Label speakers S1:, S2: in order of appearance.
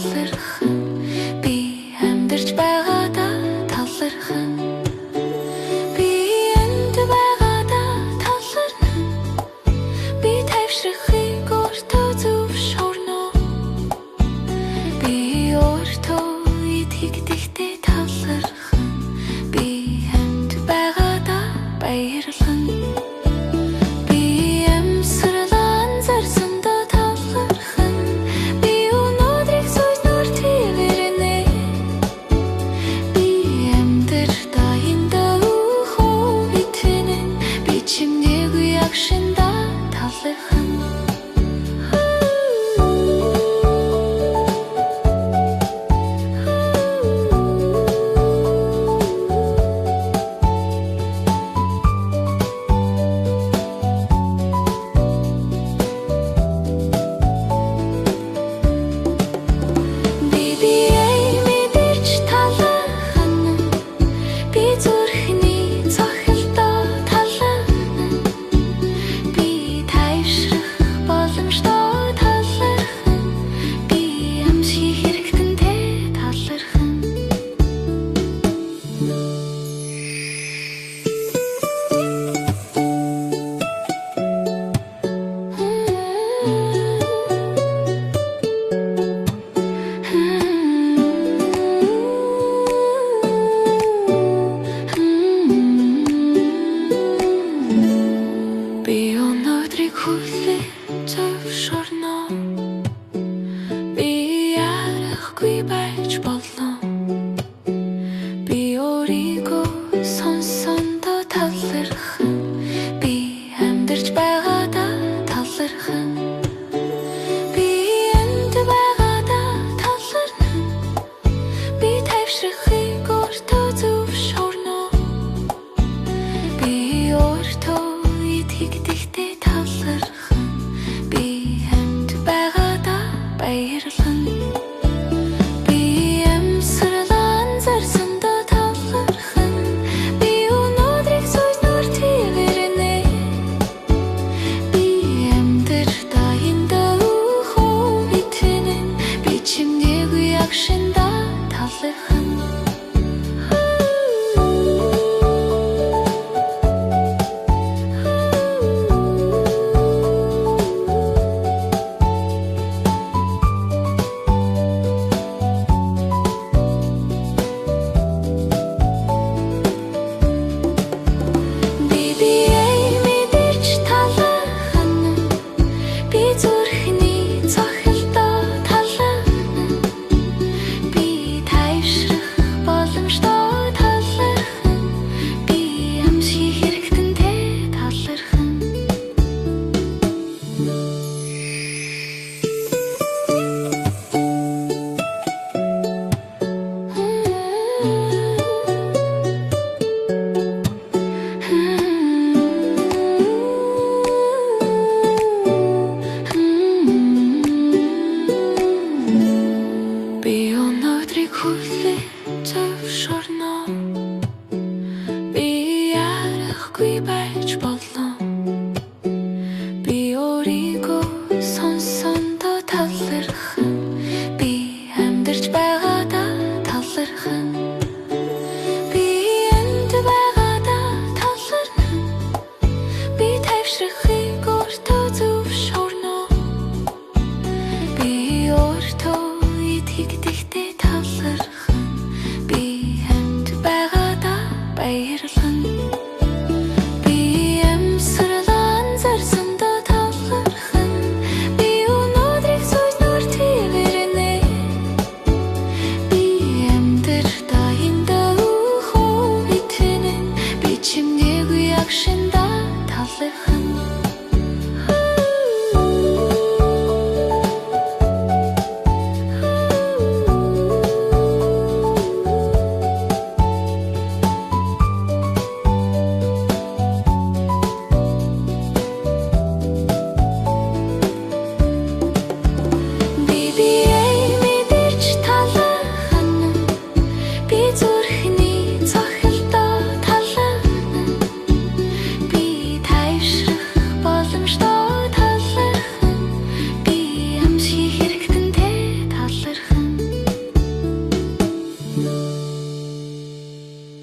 S1: талархан. Би амьдарч байгаадаа талархан. Би энд байгаадаа талархан. Би тайвшрахыг өөртөө зөвшөөрнө. Би өөртөө итгэхдээ талархан. Би энд байгаадаа баярлан. Би амьсгалаа анзаарсандаа талархан. Би өнөөдрийг сууснаар тэрнэ. Би амьдралдаа эндээ итгэнэ. Би чимээгүй агшиндаа талархан. Би биеэ мэдэрч талархан. Би зүрхний цохилдоо талархан. Би тайвшрах боломжтой талархан. Би амьсгах хэрэгтэнтэй талархан. Би өнөөдрийг хүлээн зөвшөөрнө. Би ярахгүй байж болно. Би өөрийгөө сонссондоо талархан. Би амьдарч байгаадаа талархан. Би энд байгаадаа талархан. Би тайвшрахыг өөртөө зөвшөөрнө. Би өөртөө итгэхдээ талархан. Би энд байгаадаа баярлан. Би амьсгалаа анзаарсандаа талархан. Би өнөөдрийг сууснаар тэрнэ. Би амьдралдаа эндээ итгэнэ. Би чимээгүй агшиндаа талархан. Би биеэ мэдэрч талархан. Би зүрхний цохилдоо талархан. Би тайвшрах боломжтой талархан. Би амьсгах хэрэгтэнтэй талархан. Би өнөөдрийг хүлээн зөвшөөрнө. Би ярахгүй байж болно.